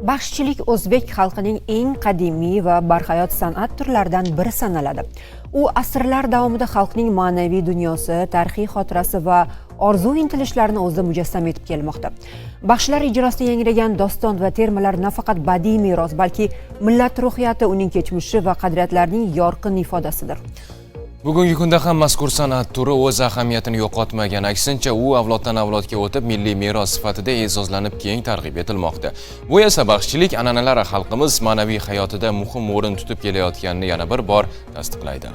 Baxshichilik o'zbek xalqining eng qadimiy va barhayot san'at turlaridan biri sanaladi. U asrlar davomida xalqning ma'naviy dunyosi, tarixiy xotirasi va orzu intilishlarini o'zida mujassam etib kelmoqda. Baxshilar ijrosida yangragan doston va termalar nafaqat badiiy meros, balki millat ruhiyati, uning kechmishi va qadriyatlarining yorqin ifodasidir. Bugungi kunda ham mazkur san'at turi o'z ahamiyatini yo'qotmagan. Aksincha, u avloddan avlodga o'tib, milliy meros sifatida e'zozlanib, keng targ'ib etilmoqda. Bu esa baxshichilik an'analari xalqimiz ma'naviy hayotida muhim o'rin tutib kelayotganini yana bir bor tasdiqlaydi.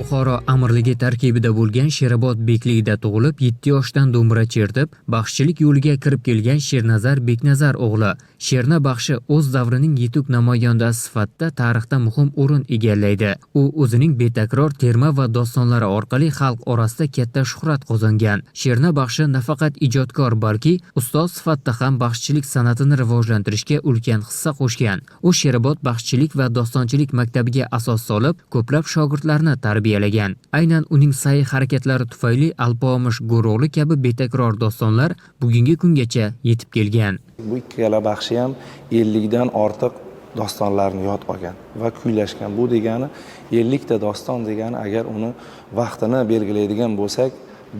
Buxoro amirligi tarkibida bo'lgan Sherobod bekligida tug'ilib, 7 yoshdan do'mbira chertib, baxshichilik yo'liga kirib kelgan Shernazar Beknazar o'g'li Sherna baxshi o'z davrining yetuk namoyandasi sifatida tarixda muhim o'rin egallaydi. U o'zining betakror terma va dostonlari orqali xalq orasida katta shuhrat qozongan. Sherna baxshi nafaqat ijodkor, balki ustoz sifatida ham baxshichilik san'atini rivojlantirishga ulkan hissa qo'shgan. U Sherobod baxshichilik va dostonchilik maktabiga asos solib, ko'plab shogirdlarni tarbiyalagan. Aynan uning sa'y harakatlari tufayli Alpomish, Go'ro'g'li kabi betakror dostonlar bugungi kungacha yetib kelgan. Bu ikkala baxshi ham 50 dan ortiq dostonlarni yod olgan va kuylashgan. Bu degani 50 ta doston degani, agar uni vaqtini belgilaydigan bo'lsak,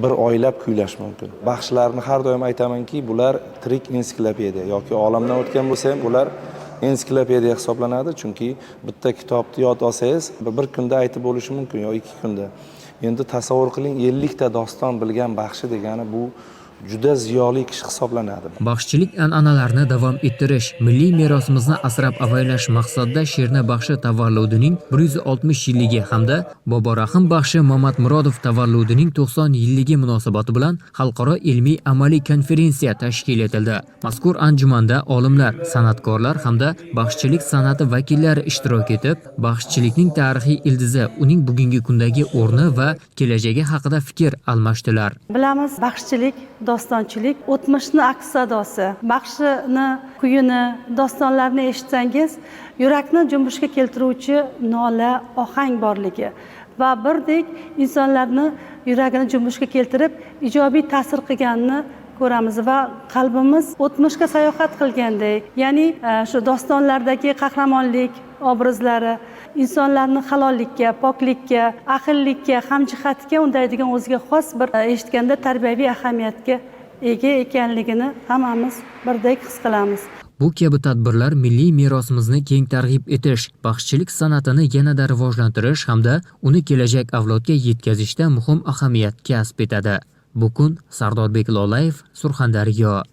bir oylab kuylash mumkin. Baxshilarni har doim aytamanki, bular tirik ensiklopediya yoki olamdan o'tgan bo'lsa ham, ular ensiklopediya hisoblanadi, chunki bitta kitobni yod olsangiz, bir kunda aytib bo'lishi mumkin yo 2 kunda. Endi tasavvur qiling, 50 ta doston bilgan baxshi degani bu juda ziyoli kishi hisoblanadi. Baxshichilik an'analarini davom ettirish, milliy merosimizni asrab avaylash maqsadida Sherna baxshi tavalludining 160 yilligi hamda Boborahim baxshi Mamat Murodov tavalludining 90 yilligi munosabati bilan xalqaro ilmiy amaliy konferensiya tashkil etildi. Mazkur anjumanda olimlar, san'atkorlar hamda baxshichilik san'ati vakillari ishtirok etib, baxshichilikning tarixiy ildizi, uning bugungi kundagi o'rni va kelajagi haqida fikr almashdilar. Bilamiz, baxshichilik, dostonchilik o'tmishni aks sadosi. Baxshini kuyini, dostonlarini eshitsangiz, yurakni junbushga keltiruvchi nola, ohang borligi va birdek insonlarni yuragini junbushga keltirib, ijobiy ta'sir qilganini ko'ramiz va qalbimiz o'tmishga sayohat qilganday, ya'ni shu dostonlardagi qahramonlik obrazlari insonlarni halollikka, poklikka, ahillikka, hamjihatga undaydigan o'ziga xos bir eshitganda tarbiyaviy ahamiyatga ega ekanligini hammamiz birdek his qilamiz. Bu kabi tadbirlar milliy merosimizni keng targ'ib etish, baxshichilik san'atini yanada rivojlantirish hamda uni kelajak avlodga yetkazishda muhim ahamiyat kasb etadi. Bu kun Sardorbek Lolayev, Surxondaryo.